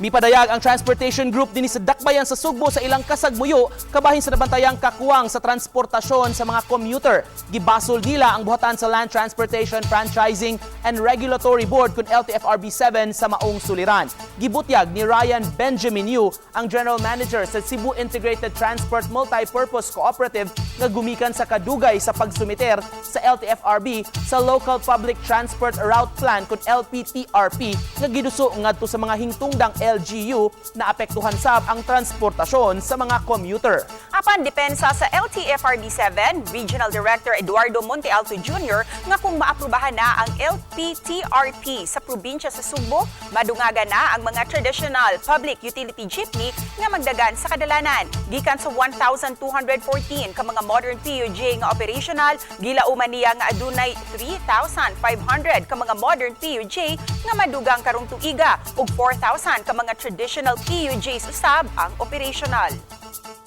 Mipadayag ang transportation group dinhi sa Dakbayan sa Sugbo sa ilang kasagmuyo kabahin sa nabantayang kakuwang sa transportasyon sa mga commuter. Gibasol nila ang buhatan sa Land Transportation Franchising and Regulatory Board kun LTFRB 7 sa maong suliran. Gibutyag ni Ryan Benjamin Yu, ang general manager sa Cebu Integrated Transport Multipurpose Cooperative, nga gumikan sa kadugay sa pagsumiter sa LTFRB sa Local Public Transport Route Plan kun LPTRP nga giduso ngadto sa mga hingtungdang LGU na apektuhan sab ang transportasyon sa mga commuter. Apan depensa sa LTFRB 7, Regional Director Eduardo Montealto Jr. nga kung maaprubahan na ang LPTRP sa probinsya sa Sugbo, madungagan na ang mga traditional public utility jeepney nga magdagan sa kadalanan. Gikan sa 1,214 ka mga modern PUJ nga operational, gilauman niya nga adunay 3,500 ka mga modern PUJ nga madugang karong tuiga ug 4,000 ka mga traditional PUJs usab ang operational.